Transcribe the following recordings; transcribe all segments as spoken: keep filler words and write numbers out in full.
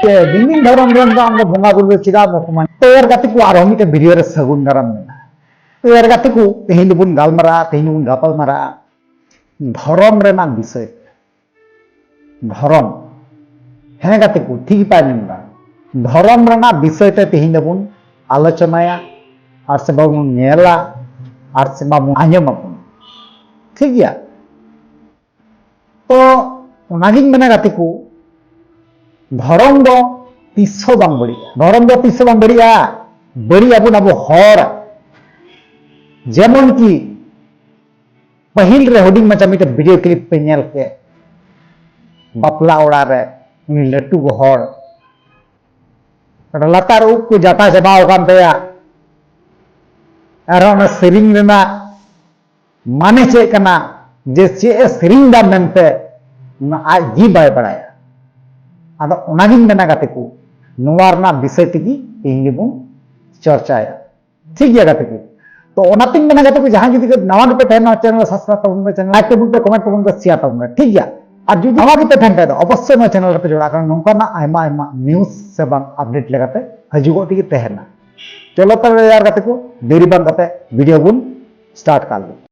ᱫᱤᱱ ᱫᱤᱱ ᱫᱷᱚᱨᱚᱢ ᱨᱮᱱ ᱫᱚ ᱟᱢ ᱫᱚ ᱵᱚᱸᱜᱟ ᱵᱩᱨᱩ ᱨᱮ ᱪᱮᱫᱟᱜ ᱮᱢ ᱚᱯᱚᱢᱟᱱ? ᱛᱚ ᱭᱟᱨ ᱜᱟᱛᱮ ᱠᱚ, ᱟᱨᱦᱚᱸ ᱢᱤᱫᱴᱮᱱ ᱵᱷᱤᱰᱤᱭᱳ ᱨᱮ ᱥᱟᱹᱜᱩᱱ ᱫᱟᱨᱟᱢ ᱢᱮᱱᱟᱜᱼᱟ᱾ ᱛᱚ ᱭᱟᱨ ᱜᱟᱛᱮ ᱠᱚ, ᱛᱮᱦᱮᱧ ᱫᱚᱵᱚᱱ ᱜᱟᱞᱢᱟᱨᱟᱜᱼᱟ, ᱛᱮᱦᱮᱧ ᱫᱚᱵᱚᱱ ᱜᱟᱯᱟᱞ ᱢᱟᱨᱟᱜᱼᱟ ᱫᱷᱚᱨᱚᱢ ᱨᱮᱱᱟᱜ ᱵᱤᱥᱚᱭ ᱛᱮ᱾ ᱫᱷᱚᱨᱚᱢ᱾ ᱦᱮᱸ ᱜᱟᱛᱮ ᱠᱚ, ᱴᱷᱤᱠ ᱜᱮᱯᱮ ᱟᱸᱡᱚᱢ ᱮᱫᱟ᱾ ᱫᱷᱚᱨᱚᱢ ᱨᱮᱱᱟᱜ ᱵᱤᱥᱚᱭ ᱛᱮ ᱛᱮᱦᱮᱧ ᱫᱚᱵᱚᱱ ᱟᱞᱳᱪᱚᱱᱟᱭᱟ, ᱟᱨ ᱥᱮ ᱵᱟᱵᱚᱱ ᱧᱮᱞᱟ, ᱟᱨ ᱥᱮ ᱵᱟᱵᱚᱱ ᱟᱸᱡᱚᱢ ᱟᱵᱚᱱ᱾ ᱴᱷᱤᱠ ᱜᱮᱭᱟ? ᱛᱚ ᱚᱱᱟᱜᱤᱧ ᱢᱮᱱᱟ ᱜᱟᱛᱮ ᱠᱚ, ᱫᱷᱚᱨᱚᱢ ᱫᱚ ᱛᱤᱥ ᱦᱚᱸ ᱵᱟᱝ ᱵᱟᱹᱲᱤᱡᱼᱟ᱾ ᱫᱷᱚᱨᱚᱢ ᱫᱚ ᱛᱤᱥ ᱦᱚᱸ ᱵᱟᱝ ᱵᱟᱹᱲᱤᱡᱼᱟ᱾ ᱵᱟᱹᱲᱤᱡ ᱟᱵᱚᱱ ᱟᱵᱚ ᱦᱚᱲ᱾ ᱡᱮᱢᱚᱱ ᱠᱤ ᱯᱟᱹᱦᱤᱞ ᱨᱮ ᱦᱩᱰᱤᱧ ᱢᱟᱪᱷᱟ ᱢᱤᱫᱴᱮᱱ ᱵᱷᱤᱰᱤᱭᱳ ᱠᱞᱤᱯ ᱯᱮ ᱧᱮᱞ ᱠᱮᱫ, ᱵᱟᱯᱞᱟ ᱚᱲᱟᱜ ᱨᱮ ᱩᱱᱤ ᱞᱟᱹᱴᱩ ᱜᱚ ᱦᱚᱲ ᱞᱟᱛᱟᱨ ᱩᱵ ᱠᱚ ᱡᱟᱴᱟ ᱪᱟᱵᱟ ᱟᱠᱟᱱ ᱛᱟᱭᱟ, ᱟᱨ ᱚᱱᱟ ᱥᱮᱨᱮᱧ ᱨᱮᱱᱟᱜ ᱢᱟᱱᱮ ᱪᱮᱫ ᱠᱟᱱᱟ, ᱡᱮ ᱪᱮᱫ ᱮ ᱥᱮᱨᱮᱧ ᱫᱟ ᱢᱮᱱᱛᱮ, ᱚᱱᱟ ᱟᱡ ᱜᱮ ᱵᱟᱭ ᱵᱟᱲᱟᱭᱟ᱾ ᱟᱫᱚ ᱚᱱᱟᱜᱤᱧ ᱢᱮᱱᱟ ᱜᱟᱛᱮ ᱠᱚ, ᱱᱚᱣᱟ ᱨᱮᱱᱟᱜ ᱵᱤᱥᱚᱭ ᱛᱮᱜᱮ ᱛᱮᱦᱮᱧ ᱜᱮᱵᱚᱱ ᱪᱚᱨᱪᱟᱭᱟ᱾ ᱴᱷᱤᱠ ᱜᱮᱭᱟ ᱜᱟᱛᱮ ᱠᱚ? ᱛᱚ ᱚᱱᱟᱛᱤᱧ ᱢᱮᱱᱟ ᱜᱟᱛᱮ ᱠᱚ, ᱡᱟᱦᱟᱸᱭ ᱡᱩᱫᱤ ᱱᱟᱣᱟ ᱜᱮᱯᱮ ᱛᱟᱦᱮᱱᱟ ᱪᱮᱱᱮᱞ ᱨᱮ, ᱥᱟᱵᱥᱠᱨᱟᱭᱤᱵ ᱛᱟᱵᱚᱱ ᱯᱮ, ᱪᱮᱱᱮᱞ ᱞᱟᱭᱤᱠ ᱛᱟᱵᱚᱱ ᱯᱮ, ᱠᱚᱢᱮᱱᱴ ᱛᱟᱵᱚᱱ ᱯᱮ, ᱥᱮᱭᱟᱨ ᱛᱟᱵᱚᱱ ᱯᱮ, ᱴᱷᱤᱠ ᱜᱮᱭᱟ? ᱟᱨ ᱡᱩᱫᱤ ᱱᱟᱣᱟ ᱜᱮᱯᱮ ᱛᱟᱦᱮᱱ ᱠᱷᱟᱡ ᱫᱚ ᱚᱵᱚᱥᱥᱳᱭ ᱱᱚᱣᱟ ᱪᱮᱱᱮᱞ ᱨᱮᱯᱮ ᱡᱚᱲᱟᱜ ᱠᱟᱱᱟ, ᱱᱚᱝᱠᱟᱱᱟᱜ ᱟᱭᱢᱟ ᱟᱭᱢᱟ ᱱᱤᱭᱩᱡᱽ ᱥᱮ ᱵᱟᱝ ᱟᱯᱰᱮᱴ ᱞᱮᱠᱟᱛᱮ ᱦᱤᱡᱩᱜᱚᱜ ᱛᱮᱜᱮ ᱛᱟᱦᱮᱱᱟ᱾ ᱪᱚᱞᱚ ᱛᱚᱵᱮ ᱭᱟᱨ ᱜᱟᱛᱮ ᱠᱚ, ᱫᱮᱨᱤ ᱵᱟᱝ ᱠᱟᱛᱮ ᱵᱷᱤᱰᱤᱭᱳ ᱵᱚᱱ ᱥᱴᱟᱨᱴ ᱠᱟᱜ ᱞᱮᱜᱮ᱾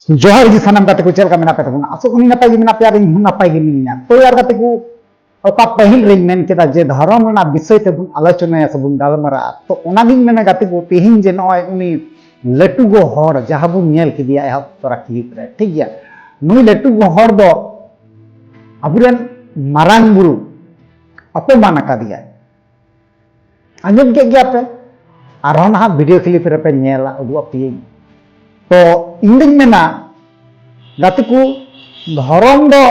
ᱡᱚᱦᱟᱨ ᱜᱮ ᱥᱟᱱᱟᱢ ᱜᱟᱛᱮ ᱠᱚ, ᱪᱮᱫ ᱞᱮᱠᱟ ᱢᱮᱱᱟᱜ ᱯᱮ ᱛᱟᱵᱚᱱᱟ? ᱟᱥᱚᱜ ᱠᱟᱹᱱᱟᱹᱧ ᱱᱟᱯᱟᱭ ᱜᱮ ᱢᱮᱱᱟᱜ ᱯᱮᱭᱟ, ᱟᱨ ᱤᱧ ᱦᱚᱸ ᱱᱟᱯᱟᱭ ᱜᱮ ᱢᱤᱱᱟᱹᱧᱟ᱾ ᱛᱚ ᱭᱟᱨ ᱜᱟᱛᱮ ᱠᱚ, ᱚᱠᱟ ᱯᱟᱹᱦᱤᱞ ᱨᱤᱧ ᱢᱮᱱ ᱠᱮᱫᱟ ᱡᱮ ᱫᱷᱚᱨᱚᱢ ᱨᱮᱱᱟᱜ ᱵᱤᱥᱚᱭ ᱛᱮᱵᱚᱱ ᱟᱞᱳᱪᱚᱱᱟᱭᱟ ᱥᱮᱵᱚᱱ ᱜᱟᱞᱢᱟᱨᱟᱜᱼᱟ, ᱛᱚ ᱚᱱᱟᱜᱤᱧ ᱢᱮᱱᱟ ᱜᱟᱛᱮ ᱠᱚ, ᱛᱮᱦᱮᱧ ᱡᱮ ᱱᱚᱜᱼᱚᱭ ᱩᱱᱤ ᱞᱟᱹᱴᱩ ᱜᱚ ᱦᱚᱲ ᱡᱟᱦᱟᱸ ᱵᱚᱱ ᱧᱮᱞ ᱠᱮᱫᱮᱭᱟ ᱮᱦᱚᱵ ᱛᱚᱨᱟ ᱠᱞᱤᱯ ᱨᱮ, ᱴᱷᱤᱠ ᱜᱮᱭᱟ, ᱱᱩᱭ ᱞᱟᱹᱴᱩ ᱜᱚ ᱦᱚᱲ ᱫᱚ ᱟᱵᱚᱨᱮᱱ ᱢᱟᱨᱟᱝ ᱵᱩᱨᱩ ᱚᱯᱚᱢᱟᱱ ᱟᱠᱟᱫᱮᱭᱟᱭ᱾ ᱟᱸᱡᱚᱢ ᱠᱮᱫ ᱜᱮᱭᱟ ᱯᱮ, ᱟᱨᱦᱚᱸ ᱱᱟᱦᱟᱜ ᱵᱷᱤᱰᱤᱭᱳ ᱠᱞᱤᱯ ᱨᱮᱯᱮ ᱧᱮᱞᱟ, ᱩᱫᱩᱜ ᱟᱯᱮᱭᱟᱹᱧ᱾ ᱛᱚ ᱤᱧ ᱫᱩᱧ ᱢᱮᱱᱟ ᱜᱟᱛᱮ ᱠᱚ, ᱫᱷᱚᱨᱚᱢ ᱫᱚ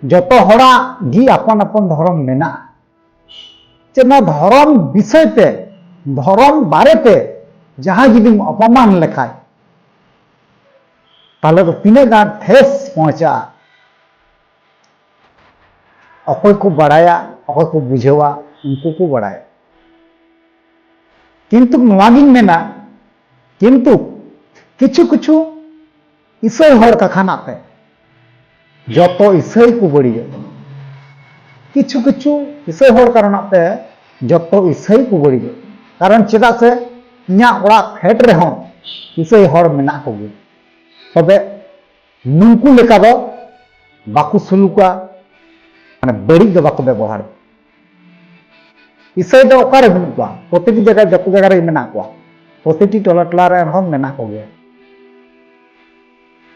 ᱡᱚᱛᱚ ᱦᱚᱲᱟᱜ ᱜᱮ ᱟᱯᱟᱱ ᱟᱯᱟᱱ ᱫᱷᱚᱨᱚᱢ ᱢᱮᱱᱟᱜᱼᱟ᱾ ᱪᱮᱫ ᱱᱚᱣᱟ ᱫᱷᱚᱨᱚᱢ ᱵᱤᱥᱚᱭ ᱛᱮ, ᱫᱷᱚᱨᱚᱢ ᱵᱟᱨᱮᱛᱮ ᱡᱟᱦᱟᱸ ᱡᱩᱫᱤᱢ ᱚᱯᱚᱢᱟᱱ ᱞᱮᱠᱷᱟᱡ, ᱛᱟᱦᱞᱮ ᱫᱚ ᱛᱤᱱᱟᱹᱜ ᱜᱟᱱ ᱴᱷᱮᱥ ᱯᱚᱦᱚᱸᱪᱟᱜᱼᱟ? ᱚᱠᱚᱭ ᱠᱚ ᱵᱟᱲᱟᱭᱟ, ᱚᱠᱚᱭ ᱠᱚ ᱵᱩᱡᱷᱟᱹᱣᱟ, ᱩᱱᱠᱩ ᱠᱚ ᱵᱟᱲᱟᱭᱟ᱾ ᱠᱤᱱᱛᱩ ᱱᱚᱣᱟᱜᱤᱧ ᱢᱮᱱᱟ, ᱠᱤᱱᱛᱩ ᱠᱤᱪᱷᱩ ᱠᱤᱪᱷᱩ ᱤᱥᱟᱹᱭ ᱦᱚᱲ ᱠᱟᱠᱷᱟᱱᱟᱜ ᱛᱮ ᱡᱚᱛᱚ ᱤᱥᱟᱹᱭ ᱠᱚ ᱵᱟᱹᱲᱤᱡᱚᱜ ᱠᱟᱱᱟ᱾ ᱠᱤᱪᱷᱩ ᱠᱤᱪᱷᱩ ᱤᱥᱟᱹᱭ ᱦᱚᱲ ᱠᱟᱨᱚᱱᱟᱜ ᱛᱮ ᱡᱚᱛᱚ ᱤᱥᱟᱹᱭ ᱠᱚ ᱵᱟᱹᱲᱤᱡᱚᱜ ᱠᱟᱱᱟ᱾ ᱠᱟᱨᱚᱱ ᱪᱮᱫᱟᱜ ᱥᱮ ᱤᱧᱟᱹᱜ ᱚᱲᱟᱜ ᱯᱷᱮᱰ ᱨᱮᱦᱚᱸ ᱤᱥᱟᱹᱭ ᱦᱚᱲ ᱢᱮᱱᱟᱜ ᱠᱚᱜᱮᱭᱟ᱾ ᱛᱚᱵᱮ ᱱᱩᱝᱠᱩ ᱞᱮᱠᱟ ᱫᱚ ᱵᱟᱠᱚ ᱥᱩᱞᱩᱠᱟ, ᱢᱟᱱᱮ ᱵᱟᱹᱲᱤᱡ ᱫᱚ ᱵᱟᱠᱚ ᱵᱮᱵᱚᱦᱟᱨ᱾ ᱤᱥᱟᱹᱭ ᱫᱚ ᱚᱠᱟᱨᱮ ᱵᱟᱹᱱᱩᱜ ᱠᱚᱣᱟ? ᱯᱨᱚᱛᱤᱴᱤ ᱡᱟᱭᱜᱟ, ᱡᱚᱛᱚ ᱡᱟᱭᱜᱟ ᱨᱮ ᱢᱮᱱᱟᱜ ᱠᱚᱣᱟ, ᱯᱨᱚᱛᱤᱴᱤ ᱴᱚᱞᱟ ᱴᱚᱞᱟ ᱨᱮ ᱮᱱᱦᱚᱸ ᱢᱮᱱᱟᱜ ᱠᱚᱜᱮᱭᱟ᱾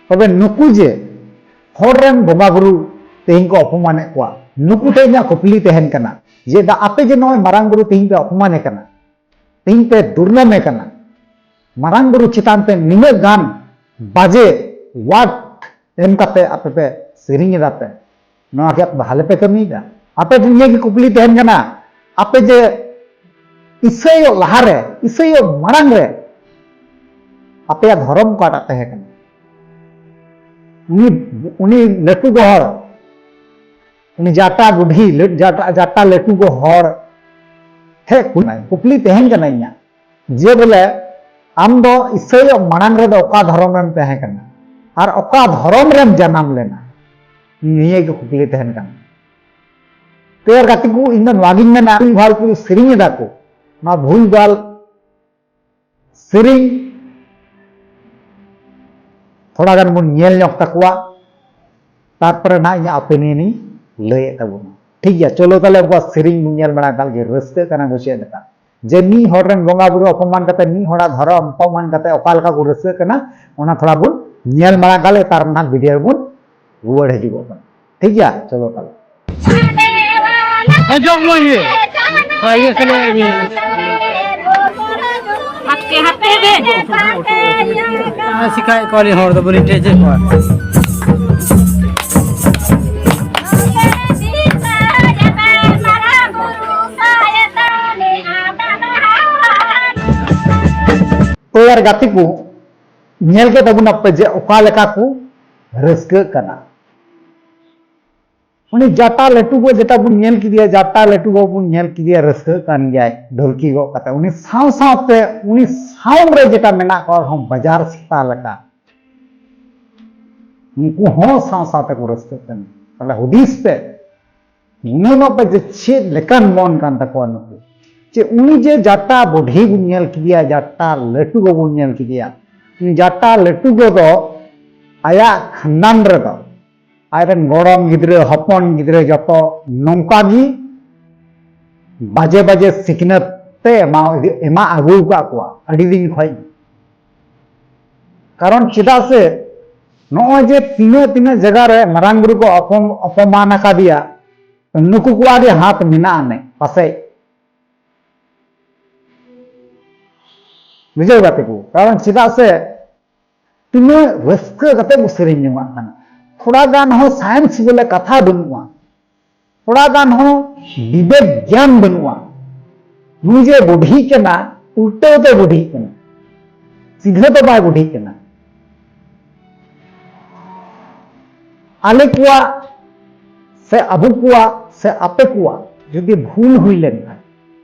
ᱛᱚᱵᱮ ᱱᱩᱠᱩ ᱡᱮ ᱦᱚᱲ ᱨᱮᱱ ᱵᱚᱸᱜᱟ ᱵᱩᱨᱩ ᱛᱮᱦᱮᱧ ᱠᱚ ᱚᱯᱚᱢᱟᱱᱮᱫ ᱠᱚᱣᱟ, ᱱᱩᱠᱩ ᱴᱷᱮᱱ ᱤᱧᱟᱹᱜ ᱠᱩᱠᱞᱤ ᱛᱟᱦᱮᱱ ᱠᱟᱱᱟ ᱡᱮ ᱫᱟ ᱟᱯᱮ ᱡᱮ ᱱᱚᱜᱼᱚᱭ ᱢᱟᱨᱟᱝ ᱵᱩᱨᱩ ᱛᱮᱦᱮᱧ ᱯᱮ ᱚᱯᱚᱢᱟᱱᱮ ᱠᱟᱱᱟ, ᱛᱮᱦᱮᱧ ᱯᱮ ᱫᱩᱨᱱᱟᱢᱮ ᱠᱟᱱᱟ, ᱢᱟᱨᱟᱝ ᱵᱩᱨᱩ ᱪᱮᱛᱟᱱ ᱛᱮ ᱱᱤᱱᱟᱹᱜ ᱜᱟᱱ ᱵᱟᱡᱮ ᱣᱟᱨᱰ ᱮᱢ ᱠᱟᱛᱮ ᱟᱯᱮ ᱯᱮ ᱥᱮᱨᱮᱧ ᱮᱫᱟ ᱯᱮ, ᱱᱚᱣᱟ ᱠᱤ ᱟᱯᱮ ᱵᱷᱟᱞᱮ ᱯᱮ ᱠᱟᱹᱢᱤᱭᱮᱫᱟ? ᱟᱯᱮ ᱴᱷᱮᱱ ᱱᱤᱭᱟᱹ ᱜᱮ ᱠᱩᱠᱞᱤ ᱛᱟᱦᱮᱱ ᱠᱟᱱᱟ, ᱟᱯᱮ ᱡᱮ ᱤᱥᱟᱹᱭᱚᱜ ᱞᱟᱦᱟᱨᱮ, ᱤᱥᱟᱹᱭᱚᱜ ᱢᱟᱲᱟᱝ ᱨᱮ ᱟᱯᱮᱭᱟᱜ ᱫᱷᱚᱨᱚᱢ ᱚᱠᱟᱴᱟᱜ ᱛᱟᱦᱮᱸ ᱠᱟᱱᱟ? ᱩᱱᱤ, ᱩᱱᱤ ᱞᱟᱹᱴᱩ ᱜᱚ ᱦᱚᱲ, ᱩᱱᱤ ᱡᱟᱴᱟ ᱵᱩᱰᱷᱤ, ᱞᱟᱹ-, ᱡᱟᱴᱟ, ᱡᱟᱴᱟ ᱞᱟᱹᱴᱩ ᱜᱚ ᱦᱚᱲ ᱴᱷᱮᱡ ᱠᱩᱞᱤ, ᱠᱩᱠᱞᱤ ᱛᱟᱦᱮᱱ ᱠᱟᱱᱟ ᱤᱧᱟᱹᱜ, ᱡᱮ ᱵᱚᱞᱮ ᱟᱢ ᱫᱚ ᱤᱥᱟᱹᱭᱚᱜ ᱢᱟᱲᱟᱝ ᱨᱮᱫᱚ ᱚᱠᱟ ᱫᱷᱚᱨᱚᱢ ᱨᱮᱢ ᱛᱟᱦᱮᱸ ᱠᱟᱱᱟ ᱟᱨ ᱚᱠᱟ ᱫᱷᱚᱨᱚᱢ ᱨᱮᱢ ᱡᱟᱱᱟᱢ ᱞᱮᱱᱟ? ᱱᱤᱭᱟᱹ ᱜᱮ ᱠᱩᱠᱞᱤ ᱛᱟᱦᱮᱱ ᱠᱟᱱᱟ᱾ ᱛᱮᱭᱟᱨ ᱜᱟᱛᱮ ᱠᱚ, ᱤᱧ ᱫᱚ ᱱᱚᱣᱟ ᱜᱤᱧ ᱢᱮᱱᱟ, ᱵᱷᱩᱞ ᱵᱷᱟᱞ ᱠᱚ ᱥᱮᱨᱮᱧ ᱮᱫᱟ ᱠᱚ, ᱱᱚᱣᱟ ᱵᱷᱩᱞ ᱵᱷᱟᱞ ᱥᱮᱨᱮᱧ ᱛᱷᱚᱲᱟ ᱜᱟᱱ ᱵᱚᱱ ᱧᱮᱞ ᱧᱚᱜ ᱛᱟᱠᱚᱣᱟ, ᱛᱟᱨᱯᱚᱨᱮ ᱱᱟᱦᱟᱜ ᱤᱧᱟᱹᱜ opinion ᱤᱧ ᱞᱟᱹᱭᱮᱫ ᱛᱟᱵᱚᱱᱟ᱾ ᱴᱷᱤᱠ ᱜᱮᱭᱟ, ᱪᱚᱞᱚ ᱛᱟᱦᱞᱮ ᱩᱱᱠᱩᱣᱟᱜ ᱥᱮᱨᱮᱧ ᱵᱚᱱ ᱧᱮᱞ ᱵᱟᱲᱟ ᱠᱟᱜ ᱜᱮ, ᱨᱟᱹᱥᱠᱟᱹᱜ ᱠᱟᱱᱟ ᱠᱚ ᱪᱮᱫ ᱞᱮᱠᱟ, ᱡᱮ ᱢᱤᱫ ᱦᱚᱲ ᱨᱮᱱ ᱵᱚᱸᱜᱟ ᱵᱩᱨᱩ ᱚᱯᱚᱢᱟᱱ ᱠᱟᱛᱮ, ᱢᱤᱫ ᱦᱚᱲᱟᱜ ᱫᱷᱚᱨᱚᱢ ᱚᱯᱚᱢᱟᱱ ᱠᱟᱛᱮ ᱚᱠᱟ ᱞᱮᱠᱟ ᱠᱚ ᱨᱟᱹᱥᱠᱟᱹᱜ ᱠᱟᱱᱟ, ᱚᱱᱟ ᱛᱷᱚᱲᱟ ᱵᱚᱱ ᱧᱮᱞ ᱵᱟᱲᱟ ᱠᱟᱜ ᱞᱮ, ᱛᱟᱨ ᱱᱟᱦᱟᱜ video ᱨᱮᱵᱚᱱ ᱨᱩᱣᱟᱹᱲ ᱦᱤᱡᱩᱜᱚᱜ ᱠᱟᱱᱟ᱾ ᱴᱷᱤᱠ ᱜᱮᱭᱟ, ᱪᱚᱞᱚ ᱛᱟᱦᱞᱮ᱾ ᱦᱮᱸ, ᱡᱚᱜᱽ ᱢᱟᱹᱡᱷᱤ᱾ ᱦᱮᱸ, ᱤᱭᱟᱹ ᱠᱟᱱᱟ, ᱤᱭᱟᱹ᱾ ᱦᱟᱯᱮ, ᱦᱟᱯᱮ ᱵᱮ᱾ ᱟᱨ ᱥᱤᱠᱷᱟᱭᱮᱫ ᱠᱚᱣᱟᱞᱤᱧ ᱦᱚᱲ ᱫᱚ ᱵᱟᱹᱞᱤᱧ ᱴᱷᱮᱡᱮᱫ ᱠᱚᱣᱟ᱾ ᱛᱚ ᱭᱟᱨ ᱜᱟᱛᱮ ᱠᱚ, ᱧᱮᱞ ᱠᱮᱫ ᱛᱟᱵᱚᱱᱟᱯᱮ ᱡᱮ ᱚᱠᱟ ᱞᱮᱠᱟ ᱠᱚ ᱨᱟᱹᱥᱠᱟᱹᱜ ᱠᱟᱱᱟ᱾ ᱩᱱᱤ ᱡᱟᱴᱟ ᱞᱟᱹᱴᱩ ᱜᱚ ᱡᱮᱴᱟ ᱵᱚᱱ ᱧᱮᱞ ᱠᱮᱫᱮᱭᱟ, ᱡᱟᱴᱟ ᱞᱟᱹᱴᱩ ᱜᱚ ᱵᱚᱱ ᱧᱮᱞ ᱠᱮᱫᱮᱭᱟ, ᱨᱟᱹᱥᱠᱟᱹᱜ ᱠᱟᱱ ᱜᱮᱭᱟᱭ ᱰᱷᱚᱞᱠᱤ ᱜᱚᱜ ᱠᱟᱛᱮ᱾ ᱩᱱᱤ ᱥᱟᱶ ᱥᱟᱶᱛᱮ ᱩᱱᱤ ᱥᱟᱶ ᱨᱮ ᱡᱮᱴᱟ ᱢᱮᱱᱟᱜ ᱠᱚᱣᱟ ᱟᱨᱦᱚᱸ ᱵᱟᱡᱟᱨ ᱥᱮᱛᱟ ᱞᱮᱠᱟ, ᱩᱱᱠᱩ ᱦᱚᱸ ᱥᱟᱶ ᱥᱟᱶ ᱛᱮᱠᱚ ᱨᱟᱹᱥᱠᱟᱹᱜ ᱠᱟᱱᱟ᱾ ᱛᱟᱦᱞᱮ ᱦᱩᱫᱤᱥ ᱯᱮ, ᱧᱮᱞᱚᱜ ᱯᱮ ᱡᱮ ᱪᱮᱫ ᱞᱮᱠᱟᱱ ᱢᱚᱱ ᱠᱟᱱ ᱛᱟᱠᱚᱣᱟ ᱱᱩᱠᱩ᱾ ᱪᱮ ᱩᱱᱤ ᱡᱮ ᱡᱟᱴᱟ ᱵᱩᱰᱷᱤ ᱵᱚᱱ ᱧᱮᱞ ᱠᱮᱫᱮᱭᱟ, ᱡᱟᱴᱟ ᱞᱟᱹᱴᱩ ᱜᱚ ᱵᱚᱱ ᱧᱮᱞ ᱠᱮᱫᱮᱭᱟ, ᱩᱱᱤ ᱡᱟᱴᱟ ᱞᱟᱹᱴᱩ ᱜᱚ ᱫᱚ ᱟᱭᱟᱜ ᱠᱷᱟᱱᱫᱟᱱ ᱨᱮᱫᱚ ᱟᱡᱨᱮᱱ ᱜᱚᱲᱚᱢ ᱜᱤᱫᱽᱨᱟᱹ, ᱦᱚᱯᱚᱱ ᱜᱤᱫᱽᱨᱟᱹ ᱡᱚᱛᱚ ᱱᱚᱝᱠᱟ ᱜᱮ ᱵᱟᱡᱮ ᱵᱟᱡᱮ ᱥᱤᱠᱷᱱᱟᱹᱛ ᱛᱮ ᱮᱢᱟ, ᱮᱢᱟ ᱟᱹᱜᱩ ᱟᱠᱟᱫ ᱠᱚᱣᱟ ᱟᱹᱰᱤ ᱫᱤᱱ ᱠᱷᱚᱱ᱾ ᱠᱟᱨᱚᱱ ᱪᱮᱫᱟᱜ ᱥᱮ ᱱᱚᱜᱼᱚᱭ ᱡᱮ ᱛᱤᱱᱟᱹᱜ ᱛᱤᱱᱟᱹᱜ ᱡᱟᱭᱜᱟ ᱨᱮ ᱢᱟᱨᱟᱝ ᱵᱩᱨᱩ ᱠᱚ ᱚᱯᱚᱢ-, ᱚᱯᱚᱢᱟᱱ ᱟᱠᱟᱫᱮᱭᱟ, ᱱᱩᱠᱩ ᱠᱚᱣᱟᱜ ᱜᱮ ᱦᱟᱛ ᱢᱮᱱᱟᱜᱼᱟ ᱱᱮ ᱯᱟᱥᱮᱡ᱾ ᱵᱩᱡᱷᱟᱹᱣ ᱜᱟᱛᱮ ᱠᱚ, ᱠᱟᱨᱚᱱ ᱪᱮᱫᱟᱜ ᱥᱮ ᱛᱤᱱᱟᱹᱜ ᱨᱟᱹᱥᱠᱟᱹ ᱠᱟᱛᱮ ᱠᱚ ᱥᱮᱨᱮᱧ ᱡᱚᱝᱟᱜ ᱠᱟᱱᱟ᱾ ᱛᱷᱚᱲᱟ ᱜᱟᱱ ᱦᱚᱸ science ᱵᱚᱞᱮ ᱠᱟᱛᱷᱟ ᱵᱟᱹᱱᱩᱜᱼᱟ, ᱛᱷᱚᱲᱟ ᱜᱟᱱ ᱦᱚᱸ ᱵᱤᱵᱮᱠ ᱜᱮᱭᱟᱱ ᱵᱟᱹᱱᱩᱜᱼᱟ᱾ ᱱᱩᱭ ᱡᱮ ᱵᱩᱰᱷᱤ ᱠᱟᱱᱟ, ᱩᱞᱴᱟᱹᱣ ᱛᱮ ᱵᱩᱰᱷᱤ ᱠᱟᱱᱟ, ᱥᱤᱫᱷᱟᱹ ᱫᱚ ᱵᱟᱭ ᱵᱩᱰᱷᱤ ᱠᱟᱱᱟ᱾ ᱟᱞᱮ ᱠᱚᱣᱟᱜ ᱥᱮ ᱟᱵᱚ ᱠᱚᱣᱟᱜ ᱥᱮ ᱟᱯᱮ ᱠᱚᱣᱟᱜ ᱡᱩᱫᱤ ᱵᱷᱩᱞ ᱦᱩᱭ ᱞᱮᱱᱠᱷᱟᱱ,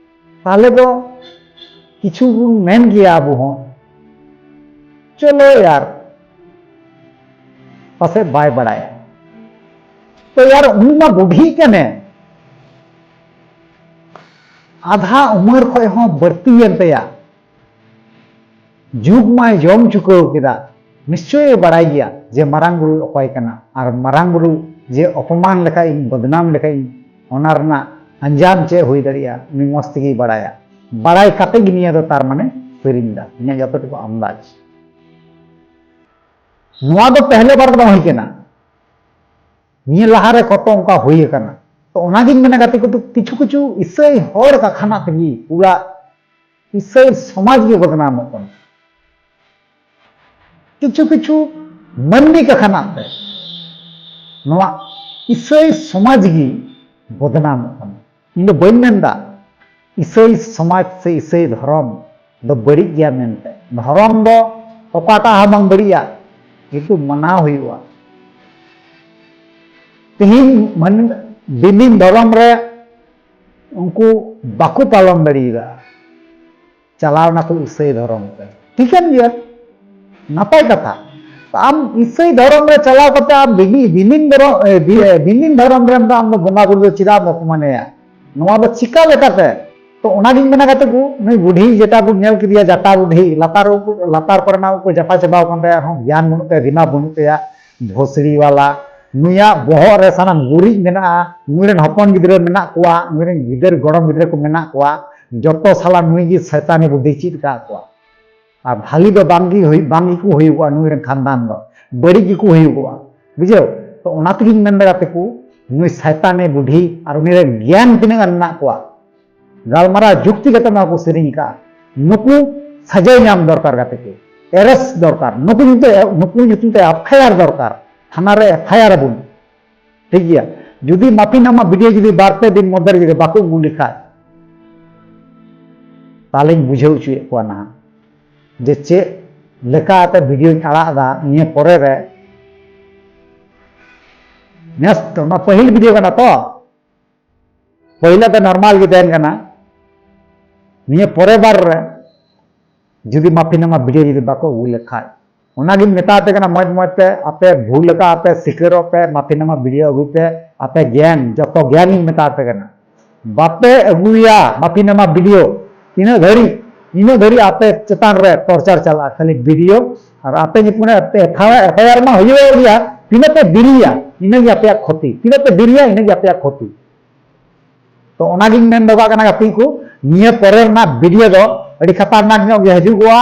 ᱛᱟᱦᱞᱮ ᱫᱚ ᱠᱤᱪᱷᱩ ᱵᱚᱱ ᱢᱮᱱ ᱜᱮᱭᱟ ᱟᱵᱚ ᱦᱚᱸ, "ᱪᱚᱞᱚ ᱭᱟᱨ, ᱯᱟᱥᱮᱡ ᱵᱟᱭ ᱵᱟᱲᱟᱭᱟ, ᱛᱚ ᱭᱟᱨ ᱩᱱᱤ ᱢᱟ ᱵᱩᱰᱷᱤ ᱠᱟᱱᱮ, ᱟᱫᱷᱟ ᱩᱢᱮᱨ ᱠᱷᱚᱡ ᱦᱚᱸ ᱵᱟᱹᱲᱛᱤᱭᱮᱱ ᱛᱟᱭᱟ, ᱡᱩᱜᱽ ᱢᱟᱭ ᱡᱚᱢ ᱪᱩᱠᱟᱹᱣ ᱠᱮᱫᱟ, ᱱᱤᱥᱪᱚᱭᱮ ᱵᱟᱲᱟᱭ ᱜᱮᱭᱟ ᱡᱮ ᱢᱟᱨᱟᱝ ᱵᱩᱨᱩ ᱚᱠᱚᱭ ᱠᱟᱱᱟ, ᱟᱨ ᱢᱟᱨᱟᱝ ᱵᱩᱨᱩ ᱡᱮ ᱚᱯᱚᱢᱟᱱ ᱞᱮᱠᱷᱟᱡ ᱤᱧ, ᱵᱚᱫᱱᱟᱢ ᱞᱮᱠᱷᱟᱡ ᱤᱧ, ᱚᱱᱟ ᱨᱮᱱᱟᱜ ᱟᱧᱡᱟᱢ ᱪᱮᱫ ᱦᱩᱭ ᱫᱟᱲᱮᱭᱟᱜᱼᱟ, ᱩᱱᱤ ᱢᱚᱡᱽ ᱛᱮᱜᱮᱭ ᱵᱟᱲᱟᱭᱟ᱾ ᱵᱟᱲᱟᱭ ᱠᱟᱛᱮ ᱜᱮ ᱱᱤᱭᱟᱹ ᱫᱚ ᱛᱟᱨ ᱢᱟᱱᱮ ᱥᱮᱨᱮᱧ ᱫᱟ, ᱤᱧᱟᱹᱜ ᱡᱚᱛᱚᱴᱩᱠᱩ ᱟᱱᱫᱟᱡᱽ᱾ ᱱᱚᱣᱟ ᱫᱚ ᱯᱮᱦᱞᱮ ᱵᱟᱨ ᱫᱚ ᱵᱟᱝ ᱦᱩᱭ ᱠᱟᱱᱟ, ᱱᱤᱭᱟᱹ ᱞᱟᱦᱟᱨᱮ ᱠᱚᱛᱚ ᱚᱱᱠᱟ ᱦᱩᱭ ᱟᱠᱟᱱᱟ᱾ ᱛᱚ ᱚᱱᱟᱜᱤᱧ ᱢᱮᱱᱟ ᱜᱟᱛᱮ ᱠᱚ, ᱠᱤᱪᱷᱩ ᱠᱤᱪᱷᱩ ᱤᱥᱟᱹᱭ ᱦᱚᱲ ᱠᱟᱠᱷᱟᱱᱟᱜ ᱛᱮᱜᱮ ᱯᱩᱨᱟ ᱤᱥᱟᱹᱭ ᱥᱚᱢᱟᱡᱽ ᱜᱮ ᱵᱚᱫᱱᱟᱢᱚᱜ ᱠᱟᱱᱟ᱾ ᱠᱤᱪᱷᱩ ᱠᱤᱪᱷᱩ ᱢᱟᱹᱱᱢᱤ ᱠᱟᱠᱷᱟᱱᱟᱜ ᱛᱮ ᱱᱚᱣᱟ ᱤᱥᱟᱹᱭ ᱥᱚᱢᱟᱡᱽ ᱜᱮ ᱵᱚᱫᱱᱟᱢᱚᱜ ᱠᱟᱱᱟ᱾ ᱤᱧ ᱫᱚ ᱵᱟᱹᱧ ᱢᱮᱱᱫᱟ ᱤᱥᱟᱹᱭ ᱥᱚᱢᱟᱡᱽ ᱥᱮ ᱤᱥᱟᱹᱭ ᱫᱷᱚᱨᱚᱢ ᱫᱚ ᱵᱟᱹᱲᱤᱡ ᱜᱮᱭᱟ ᱢᱮᱱᱛᱮ᱾ ᱫᱷᱚᱨᱚᱢ ᱫᱚ ᱚᱠᱟᱴᱟᱜ ᱦᱚᱸ ᱵᱟᱝ ᱵᱟᱹᱲᱤᱡᱼᱟ, ᱠᱤᱱᱛᱩ ᱢᱟᱱᱟᱣ ᱦᱩᱭᱩᱜᱼᱟ᱾ ᱛᱮᱦᱮᱧ ᱢᱟᱱ-, ᱫᱤᱱ ᱫᱤᱱ ᱫᱷᱚᱨᱚᱢ ᱨᱮ ᱩᱱᱠᱩ ᱵᱟᱠᱚ ᱯᱟᱞᱚᱱ ᱫᱟᱲᱮᱭᱟᱫᱟ, ᱪᱟᱞᱟᱣ ᱱᱟᱠᱚ ᱤᱥᱟᱹᱭ ᱫᱷᱚᱨᱚᱢ ᱛᱮ᱾ ᱴᱷᱤᱠᱟᱹᱱ ᱜᱮᱭᱟ, ᱱᱟᱯᱟᱭ ᱠᱟᱛᱷᱟ᱾ ᱟᱢ ᱤᱥᱟᱹᱭ ᱫᱷᱚᱨᱚᱢ ᱨᱮ ᱪᱟᱞᱟᱣ ᱠᱟᱛᱮ ᱟᱢ ᱵᱤᱵᱤ-, ᱵᱤᱵᱤᱱ ᱫᱷᱚᱨᱚᱢ, ᱮ, ᱵᱤ-, ᱮ, ᱵᱤᱵᱤᱱ ᱫᱷᱚᱨᱚᱢ ᱨᱮᱱ ᱫᱚ ᱟᱢ ᱫᱚ ᱵᱚᱸᱜᱟ ᱵᱩᱨᱩ ᱫᱚ ᱪᱮᱫᱟᱜ ᱮᱢ ᱚᱯᱚᱢᱟᱱᱮᱭᱟ? ᱱᱚᱣᱟ ᱫᱚ ᱪᱤᱠᱟ ᱞᱮᱠᱟᱛᱮ? ᱛᱚ ᱚᱱᱟᱜᱤᱧ ᱢᱮᱱᱟ ᱜᱟᱛᱮ ᱠᱚ, ᱱᱩᱭ ᱵᱩᱰᱷᱤ ᱡᱮᱴᱟ ᱵᱚᱱ ᱧᱮᱞ ᱠᱮᱫᱮᱭᱟ ᱡᱟᱴᱟ ᱵᱩᱰᱷᱤ, ᱞᱟᱛᱟᱨ ᱩᱠᱩ-, ᱞᱟᱛᱟᱨ ᱠᱚᱨᱮᱱᱟᱜ ᱩᱠᱩ ᱡᱟᱴᱟ ᱪᱟᱵᱟᱣ ᱟᱠᱟᱱ ᱛᱟᱭᱟ, ᱟᱨᱦᱚᱸ ᱜᱮᱭᱟᱱ ᱵᱟᱹᱱᱩᱜ ᱛᱟᱭᱟ, ᱫᱤᱢᱟᱜᱽ ᱵᱟᱹᱱᱩᱜ ᱛᱟᱭᱟ, ᱵᱷᱳᱥᱲᱤ ᱣᱟᱞᱟ, ᱱᱩᱭᱟᱜ ᱵᱚᱦᱚᱜ ᱨᱮ ᱥᱟᱱᱟᱢ ᱜᱩᱨᱤᱡ ᱢᱮᱱᱟᱜᱼᱟ, ᱱᱩᱭ ᱨᱮᱱ ᱦᱚᱯᱚᱱ ᱜᱤᱫᱽᱨᱟᱹ ᱢᱮᱱᱟᱜ ᱠᱚᱣᱟ, ᱱᱩᱭ ᱨᱮᱱ ᱜᱤᱫᱟᱹᱨ ᱜᱚᱲᱚᱢ ᱜᱤᱫᱽᱨᱟᱹ ᱠᱚ ᱢᱮᱱᱟᱜ ᱠᱚᱣᱟ, ᱡᱚᱛᱚ ᱥᱟᱞᱟ ᱱᱩᱭ ᱜᱮ ᱥᱟᱭᱛᱟᱱᱤ ᱵᱩᱫᱽᱫᱷᱤ ᱪᱮᱫ ᱟᱠᱟᱫ ᱠᱚᱣᱟ᱾ ᱟᱨ ᱵᱷᱟᱞᱤ ᱫᱚ ᱵᱟᱝ ᱜᱮ ᱦᱩᱭ-, ᱵᱟᱝ ᱜᱮᱠᱚ ᱦᱩᱭᱩᱜᱚᱜᱼᱟ ᱱᱩᱭ ᱨᱮᱱ ᱠᱷᱟᱱᱫᱟᱱ ᱫᱚ, ᱵᱟᱹᱲᱤᱡ ᱜᱮᱠᱚ ᱦᱩᱭᱩᱜᱚᱜᱼᱟ, ᱵᱩᱡᱷᱟᱹᱣ? ᱛᱚ ᱚᱱᱟ ᱛᱮᱜᱤᱧ ᱢᱮᱱ ᱫᱟ ᱜᱟᱛᱮ ᱠᱚ, ᱱᱩᱭ ᱥᱟᱭᱛᱟᱱᱤ ᱵᱩᱰᱷᱤ ᱟᱨ ᱩᱱᱤ ᱨᱮᱱ ᱜᱮᱝ ᱛᱤᱱᱟᱹᱜ ᱜᱟᱱ ᱢᱮᱱᱟᱜ ᱠᱚᱣᱟ, ᱜᱟᱞᱢᱟᱨᱟᱣ ᱡᱩᱠᱛᱤ ᱠᱟᱛᱮ ᱱᱚᱣᱟ ᱠᱚ ᱥᱮᱨᱮᱧ ᱟᱠᱟᱫᱼᱟ᱾ ᱱᱩᱠᱩ ᱥᱟᱡᱟᱭ ᱧᱟᱢ ᱫᱚᱨᱠᱟᱨ ᱜᱟᱛᱮ ᱠᱚ, arrest ᱫᱚᱨᱠᱟᱨ, ᱱᱩᱠᱩ ᱧᱩᱛᱩᱢ ᱛᱮ, ᱱᱩᱠᱩ ᱧᱩᱛᱩᱢ ᱛᱮ FIR ᱫᱚᱨᱠᱟᱨ, ᱛᱷᱟᱱᱟ ᱨᱮ FIR ᱟᱵᱚᱱ, ᱴᱷᱤᱠ ᱜᱮᱭᱟ? ᱡᱩᱫᱤ ᱢᱟᱯᱷᱤ ᱱᱟᱢᱟ video ᱡᱩᱫᱤ ᱵᱟᱨ ᱯᱮ ᱫᱤᱱ ᱢᱚᱫᱽᱫᱷᱮ ᱨᱮ ᱡᱩᱫᱤ ᱵᱟᱠᱚ ᱟᱹᱜᱩ ᱞᱮᱠᱷᱟᱡ, ᱛᱟᱦᱞᱮᱧ ᱵᱩᱡᱷᱟᱹᱣ ᱦᱚᱪᱚᱭᱮᱫ ᱠᱚᱣᱟ ᱱᱟᱦᱟᱜ ᱡᱮ ᱪᱮᱫ ᱞᱮᱠᱟᱛᱮ videoᱧ ᱟᱲᱟᱜ ᱮᱫᱟ ᱱᱤᱭᱟᱹ ᱯᱚᱨᱮ ᱨᱮ᱾ ᱱᱮᱥ ᱛᱚ ᱱᱚᱣᱟ ᱯᱟᱹᱦᱤᱞ video ᱠᱟᱱᱟ ᱛᱚ, ᱯᱟᱹᱦᱤᱞᱟᱜ ᱫᱚ normal ᱜᱮ ᱛᱟᱦᱮᱱ ᱠᱟᱱᱟ᱾ ᱱᱤᱭᱟᱹ ᱯᱚᱨᱮ ᱵᱟᱨ ᱨᱮ ᱡᱩᱫᱤ ᱢᱟᱯᱷᱤ ᱱᱟᱢᱟ video ᱡᱩᱫᱤ ᱵᱟᱠᱚ ᱟᱹᱜᱩ ᱞᱮᱠᱷᱟᱡ, ᱚᱱᱟᱜᱤᱧ ᱢᱮᱛᱟ ᱯᱮ ᱠᱟᱱᱟ, ᱢᱚᱡᱽ ᱢᱚᱡᱽ ᱛᱮ ᱟᱯᱮ ᱵᱷᱩᱞ ᱟᱠᱟᱫ ᱯᱮ, ᱥᱤᱠᱟᱹᱨᱚᱜ ᱯᱮ, ᱢᱟᱯᱷᱤ ᱱᱟᱢᱟ video ᱟᱹᱜᱩᱭ ᱯᱮ, ᱟᱯᱮ ᱜᱮᱝ, ᱡᱚᱛᱚ ᱜᱮᱝ ᱤᱧ ᱢᱮᱛᱟ ᱯᱮ ᱠᱟᱱᱟ, ᱵᱟᱯᱮ ᱟᱹᱜᱩᱭᱟ ᱢᱟᱯᱷᱤ ᱱᱟᱢᱟ video, ᱤᱱᱟᱹᱜ ᱫᱷᱟᱹᱨᱤᱡ, ᱤᱱᱟᱹᱜ ᱫᱷᱟᱹᱨᱤᱡ ᱟᱯᱮ ᱪᱮᱛᱟᱱ ᱨᱮ torture ᱪᱟᱞᱟᱜᱼᱟ, ᱠᱷᱟᱹᱞᱤ video, ᱟᱨ ᱟᱯᱮ ᱧᱩᱛᱩᱢ ᱨᱮ FIR ᱢᱟ ᱦᱩᱭᱩᱜ ᱜᱮᱭᱟ, ᱛᱤᱱᱟᱹᱜ ᱯᱮ ᱫᱮᱨᱤᱭᱟ, ᱤᱱᱟᱹᱜᱮ ᱟᱯᱮᱭᱟᱜ ᱠᱷᱚᱛᱤ, ᱛᱤᱱᱟᱹᱜ ᱯᱮ ᱫᱮᱨᱤᱭᱟ, ᱤᱱᱟᱹᱜᱮ ᱟᱯᱮᱭᱟᱜ ᱠᱷᱚᱛᱤ᱾ ᱛᱚ ᱚᱱᱟᱜᱤᱧ ᱢᱮᱱ ᱫᱚᱦᱚ ᱠᱟᱜ ᱠᱟᱱᱟ ᱜᱟᱛᱮ ᱠᱚ, ᱱᱤᱭᱟᱹ ᱯᱚᱨᱮ ᱨᱮᱱᱟᱜ video ᱫᱚ ᱟᱹᱰᱤ ᱠᱷᱟᱛᱟᱨᱱᱟᱠ ᱧᱚᱜ ᱜᱮ ᱦᱤᱡᱩᱜᱚᱜᱼᱟ,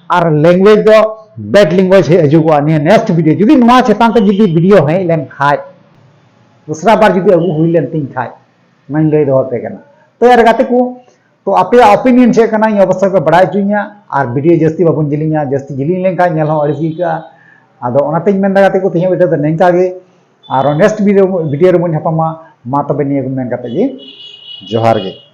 ᱟᱨ language ᱫᱚ bad language ᱦᱤᱡᱩᱜᱚᱜᱼᱟ ᱱᱤᱭᱟᱹ next video᱾ ᱡᱩᱫᱤ ᱱᱚᱣᱟ ᱪᱮᱛᱟᱱ ᱛᱮ ᱡᱩᱫᱤ video ᱦᱮᱡ ᱞᱮᱱ ᱠᱷᱟᱡ, ᱫᱚᱥᱨᱟ ᱵᱟᱨ ᱡᱩᱫᱤ ᱟᱹᱜᱩ ᱦᱩᱭ ᱞᱮᱱ ᱛᱤᱧ ᱠᱷᱟᱡ, ᱚᱱᱟᱧ ᱞᱟᱹᱭ ᱫᱚᱦᱚ ᱟᱯᱮ ᱠᱟᱱᱟ᱾ ᱛᱚ ᱭᱟᱨ ᱜᱟᱛᱮ ᱠᱚ, ᱛᱚ ᱟᱯᱮᱭᱟᱜ opinion ᱪᱮᱫ ᱠᱟᱱᱟ, ᱤᱧ ᱚᱵᱚᱥᱥᱳᱭ ᱯᱮ ᱵᱟᱲᱟᱭ ᱦᱚᱪᱚᱧᱟ᱾ ᱟᱨ video ᱡᱟᱹᱥᱛᱤ ᱵᱟᱵᱚᱱ ᱡᱤᱞᱤᱧᱟ, ᱡᱟᱹᱥᱛᱤ ᱡᱤᱞᱤᱧ ᱞᱮᱱᱠᱷᱟᱱ ᱧᱮᱞ ᱦᱚᱸ ᱟᱹᱲᱤᱥ ᱜᱮ ᱟᱹᱭᱠᱟᱹᱜᱼᱟ᱾ ᱟᱫᱚ ᱚᱱᱟᱛᱮᱧ ᱢᱮᱱᱫᱟ ᱜᱟᱛᱮ ᱠᱚ, ᱛᱮᱦᱮᱧ video ᱫᱚ ᱱᱤᱝᱠᱟ ᱜᱮ, ᱟᱨ next video, video ᱨᱮᱵᱚᱱ ᱧᱟᱯᱟᱢᱟ᱾ ᱢᱟ ᱛᱚᱵᱮ ᱱᱤᱭᱟᱹ ᱠᱚ ᱢᱮᱱ ᱠᱟᱛᱮ ᱜᱮ ᱡᱚᱦᱟᱨ ᱜᱮ᱾